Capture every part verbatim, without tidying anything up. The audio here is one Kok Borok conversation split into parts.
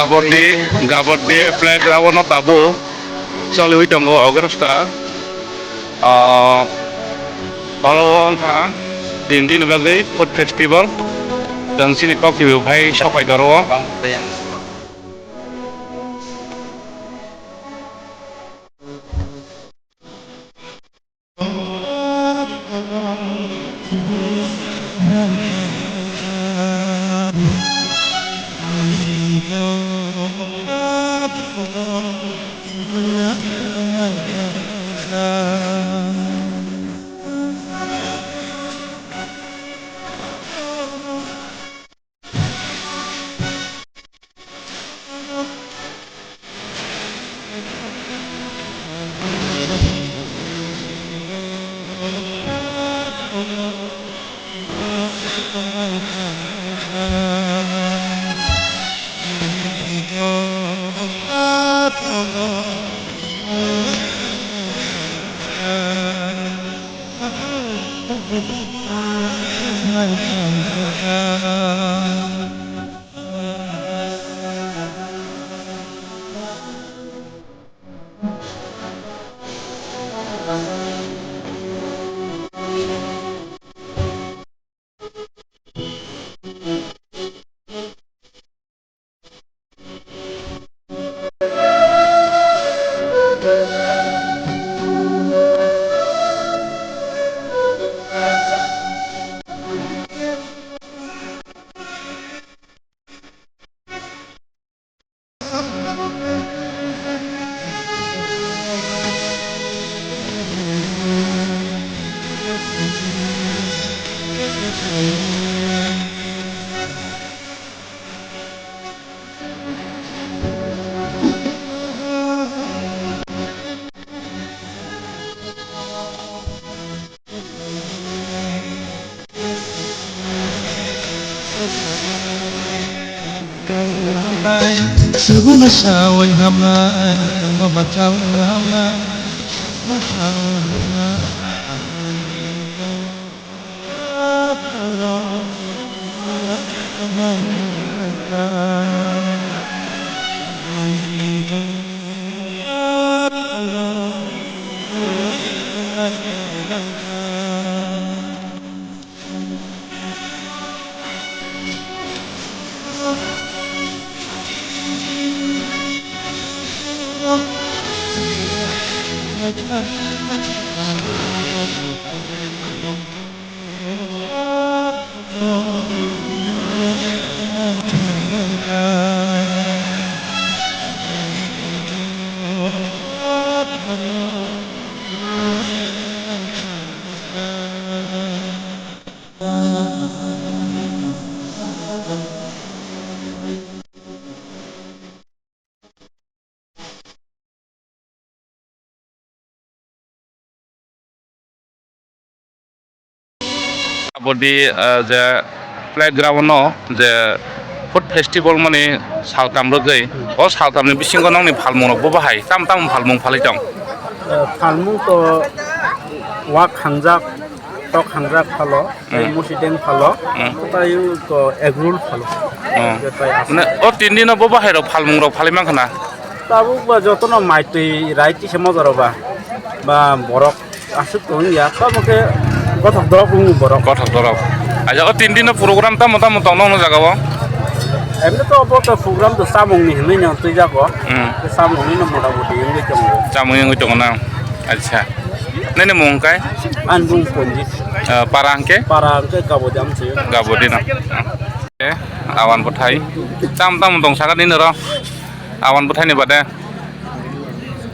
Gabodi, Gabodi playground o tabuk choliwi tongo orchestra. Ah, oro wngkha tin din bagwi food festival. Chwng chini kok kibi phai sopai toro. Aboni, ah, je playground no je food festival mani saltam rwgwi, o saltam ni bisingo nokni phalmung rok bo bahai tam tam phalmung phalwi tong? Ah, phalmung to wak hangjak, tok hangjak phalo, tei hmm, musi deng phalo, hmm, tei to egg roll phalo. Oh. Je tai aswk. Mane, o tin dino bo bahai rok phalmung rok phalwi mankha na? Tabuk ba jotono mai twi rai tisa mojaro ba, ba borok aswk tong ya, tamo khe gothok dorok wng borok. Gothok dorok. Aja o tin dino program tamo tamo tong nokno jaga o? Emni to bo to program to samung ni hinwi no twi jago. Hmm. Samung ni no mota moti wngwi tongo. Samung wngwi tongo na? Acha. Nini mung kai? An mung Ponjit. Eh, para hwnkhe? Para hwnkhe Gabodi amchwi. Gabodi no. Eh, awan bwthai. Tam tam tong saka nini ro. Awan bwthai ni bade.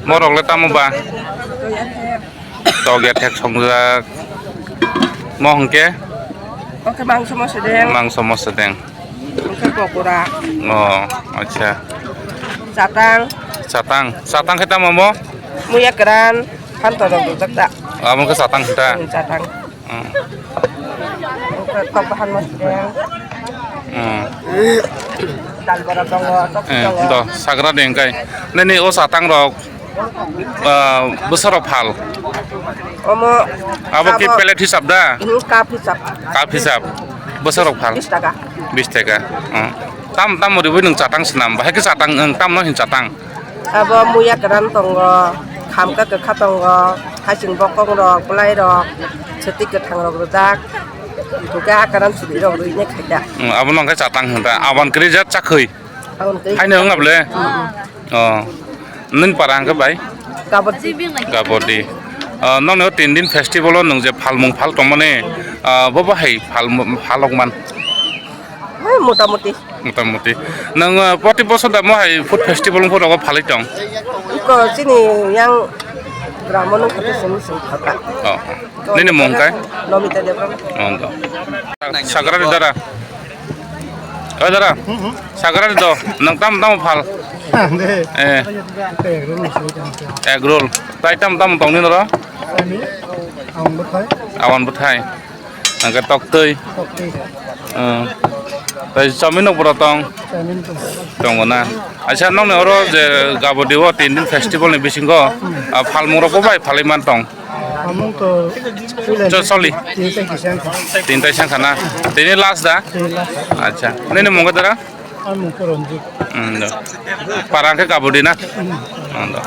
Morok le tamo ba? Tokya thek songjak. Mo hwnkhe? Oke, mangso moso deng. Mangso moso deng. Oke, pokora. Oh, acha. Chatang. Chatang. Chatang khe tamo mo? Muya keran. Phanto rok dojak da. Amo khe chatang khe ta? Hmm, chatang. Hmm. Oke, tok bahan moso deng. Hmm. Dal bora tongo, tok eh, tongo. Do, sagra deng kai. Nini o chatang rok. Ah, bwsarok phal? Omo abo ki abo plate hisab da? Hmm, cup hisab. Cup hisab. Bwsarok phal? Bis taka. Bis taka. Hmm. Tam tam riwi nwng chatang swnam, bahai khe chatang, nwng tamno hin chatang? Abo muya kwran tongo, khamka kwkha tongo, hasing bokong rok, bwlai rok, swtwi kwthang rok rijak, hwnkhe a kwran chwrwi rok rwinai khaida. Hmm, abono hwnkhe chatang hwn ta, aban kwrwi jat chakhwi. Aboni twi. Haino wng abole? Mm-mm. Oh. Nini para hwnkhe bai? Kabodi. Kabodi. Ah, nokni o tin din festival o nwng je phalmung phal tongmani, ah, bo bahai phal, phalok man? Hai, motamuti. Motamuti. Nwng, ah, proti bosor da mohai food festival wngkha rogo phalwi tong? Iko chini yang gramo nung khato simi simi phalka. Oh. Nini mung kai? Nomita Debbarma. Oh, do. Sagrari dara. Oh, dara. Sagrari do. Nang tam tam phal. Eh. Egg roll. Tai tam tam tong ni noro? Awan bwthai. Nang ke tok tui. Eh. Tai chami nok bro tong. Tongo na. Acha nokni oro je Gabodi o tin din festival ni bisingo, ah, phalmung rok bo bai phalwi man tong? Phalmung to choli. Tin tai kisa wngkha. Tin tai sangkha na. Tini last da? Tini last. Acha. Nini mung dara? Ang mung Ranjit. Hmm, do. Para ke Gabodi na? Hmm, do.